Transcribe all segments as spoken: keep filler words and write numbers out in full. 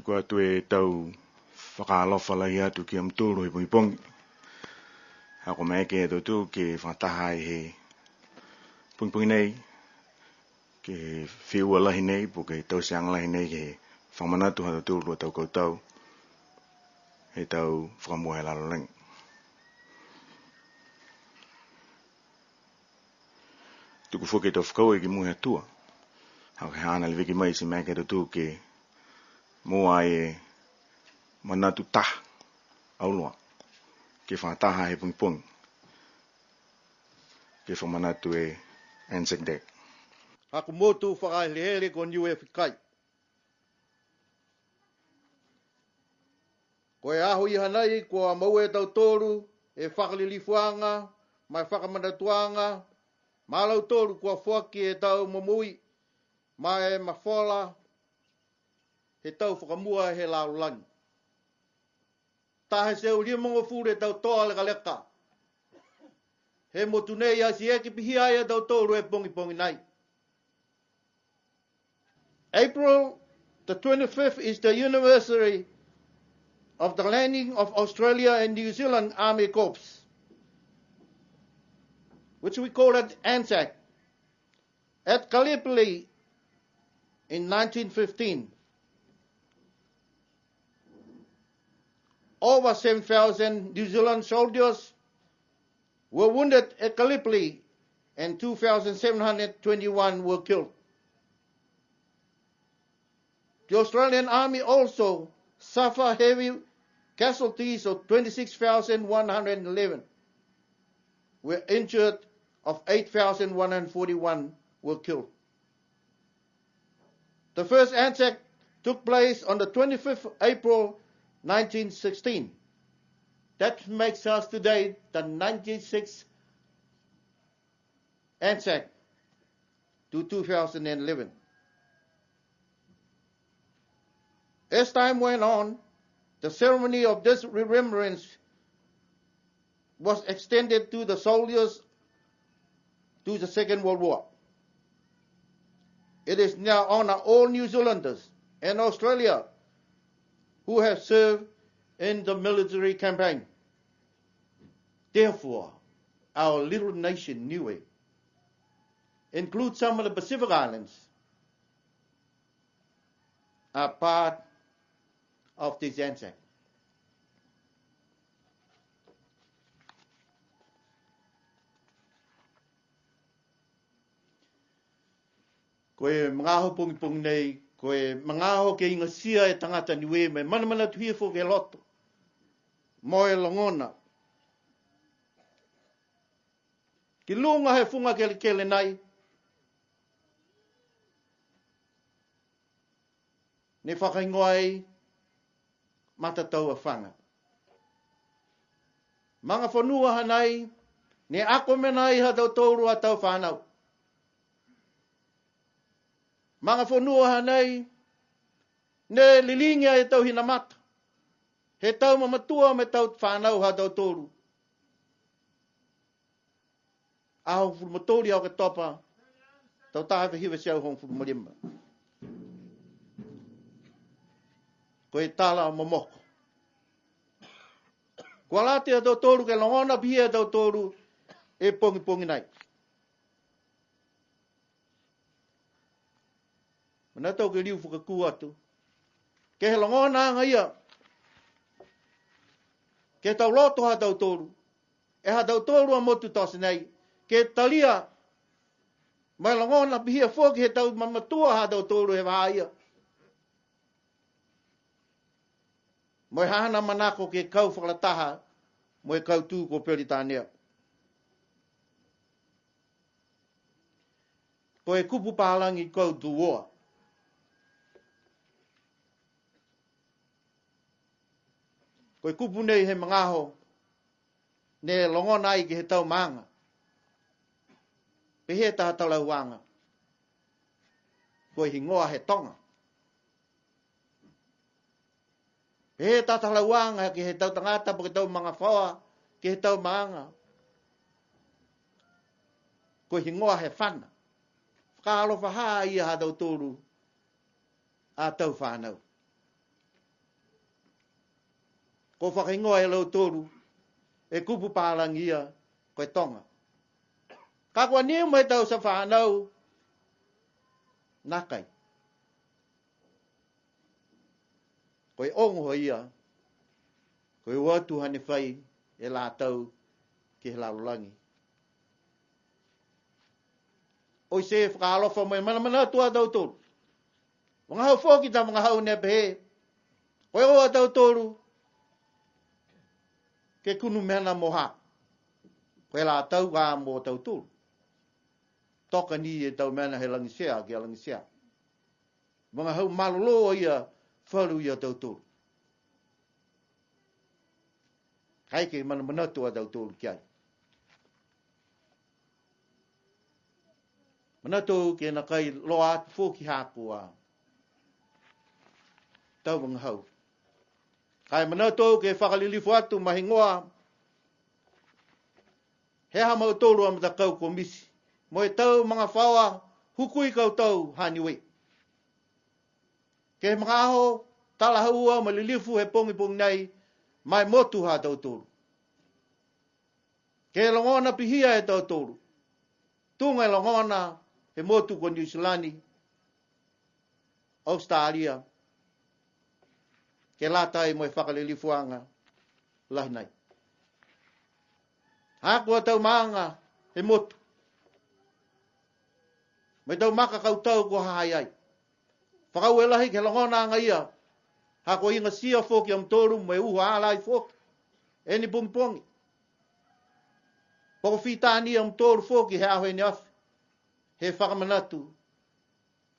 Ko atu e tau fakaalofa lahi atu ki a mutolu he pogipogi. Ha kua maeke a tautolu ke fakataha ai he pogipogi nei, ke he feua lahi nei, po ke tauteaga lahi nei, ke he fakamanatu ha tautolu a tau kautau he tau fakamua he lalolagi. Tuku foki e tau fakaaue ki mua he Atua. Ha ko e haana leveki mai ti maeke a tautolu ke moua e manatu taha auloa ke fakataha he pogipogi ke fakamanatu e Anzac Day. Ha ko e motu fakahelehele ko Niue Fekai. Ko e aho i hanai, kua moua e tautolu e fakalilifuaga, ma e fakamanatuaga, ma lautolu kua foaki e tau momoui, ma e mafola, he tau fakamua he lalolagi. Taha e teau limagofulu e tau toa lekaleka he motu nei, ati eke pihia ai a tautolu e pogipogi nai. April the twenty-fifth is the anniversary of the landing of Australia and New Zealand Army Corps, which we call it Anzac, at Gallipoli in nineteen fifteen. Over seven thousand New Zealand soldiers were wounded at Gallipoli and two thousand seven hundred twenty-one were killed. The Australian Army also suffered heavy casualties of twenty-six thousand one hundred eleven, were injured, of eight thousand one hundred forty-one were killed. The first Anzac took place on the twenty-fifth April nineteen sixteen. That makes us today the ninety-sixth Anzac to two thousand eleven. As time went on, the ceremony of this remembrance was extended to the soldiers to the Second World War. It is now honor all New Zealanders and Australia who have served in the military campaign. Therefore, our little nation, Niue, includes some of the Pacific Islands, are part of this Anzac. Ko e magaaho pogipogi nei, ko e magaaho ke igatia e tagata Niue, mo e manamanatuhia foki e loto mo e logona. Ki luga he fuga kelekele nai, ne fakahigoa ai Matatau a Faga. Magafonua hanai, ne ako mena ai ha tautolu a tau fanau. Magafonua hanai, ne liligi ai e tau hina mata he tau mamatua mo e tau fanau ha tautolu. Aho hogofulu ma tolu ia Oketopa, tau taha e afe hiva e teau hogofulu ma lima. Ko e tala momoko. Kua lata a tautolu ke logona pihia e tautolu e pogipogi nai. Manatu ke liu fakakū atu ke he logonaaga ia ke he tau loto ha tautolu, e ha tautolu a motu tote nei, ke talia mo e logona pihia foki he tau mamatua ha tautolu he vahā ia. Mo e haana manako ke kau fakalataha mo e kautū ko Peritania. Ko e kupu palagi ko e Cold War. Ko e kupu nei he magaaho ne logona ai ke he tau maaga. Pehē taha talahauaga, ko e higoa he toga. Pehē taha talahauaga ke he tau tagata po ke tau magafaoa ke he tau maaga, ko e higoa he fana. Fakaalofa ha ia ha tautolu a tau fanau. Ko e fakahigoa e lautolu e kupu palagi ia ko e toga. Ka kua nimo e tau sa fanau, nākai. Ko e ogo ia, ko e o atu hane fai e la tau ke he lalolagi. Oi se fakaalofa mo e manamanatu a tautolu. Vagahau foki ta vagahau ne pehē, ko e o a tautolu ke kunu mena mo ha, ko e la tau ka mo tautolu. Toka ni e tau mena he lagisea ke lagisea. Vagahau malolō ia falu ia tautolu. Kaeke manamanatu a tautolu ki ai. Manatu ke nākai loa atu foki ha kua tau vagahau. Ka e manatu ke fakalilifu atu ma higoa he ha mautolu a matakau komiti mo e tau magafaoa hukui kautau ha Niue. Ke he magaaho talahaua ma lilifu he pogipogi nei, ma e motu ha tautolu. Ke logona pihia e tautolu. Tuga e logona he motu ko Niu Silani, Australia, ke lata ai mo e fakalilifuaga lahi nei. Ha kua tau maaga he motu. Mo e tau maka kautau kua ha ha i ai. Fakaaue lahi ke he logonaaga ia. Ha kua igatia foki a mutolu mo e uha ala ai foki e ni pogipogi. Poko fita ni a mutolu foki he aho e ni afi. He fakamanatu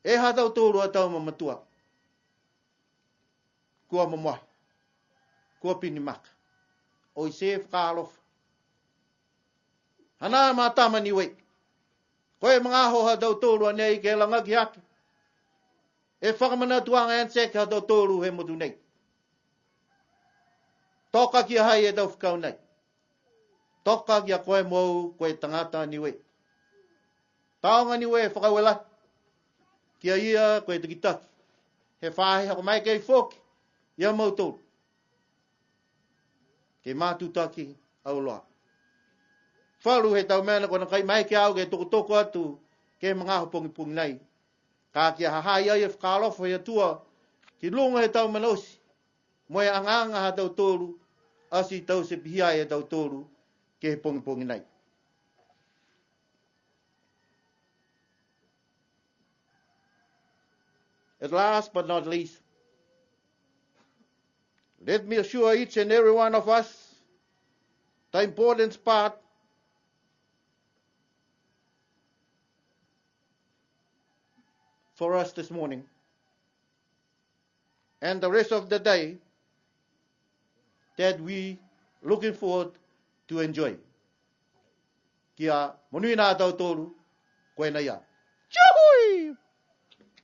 e ha tautolu a tau mamatua. Kua momohi. Kua pini maka. Oi se fakaalofa. Hanā ma tama Niue. Ko e magaaho ha tautolu a nei ke lagaki hake e fakamanatuaga Anzac ha tautolu he motu nei. Toka ki a hai e tau fekau nei. Toka ki a koe mo au, ko e tagata Niue. Taoga Niue, fakaaue lahi ki a ia ko e takitaki he faahi hako mai kei foki ia mautolu. Ke matutaki auloa. Falu he tau mena ko e nākai maeke au ke tokotoko atu ke he magaaho pogipogi nei. Ka kia ha ha i ai e fakaalofa he Atua ki luga he tau mena oti. Mo e agaaga ha tautolu, ati taute pihia e tautolu ke he pogipogi nei. At last but not least, let me assure each and every one of us the important part for us this morning and the rest of the day that we looking forward to enjoy. Kia monuina a tautolu, ko e nā ia. Tjui!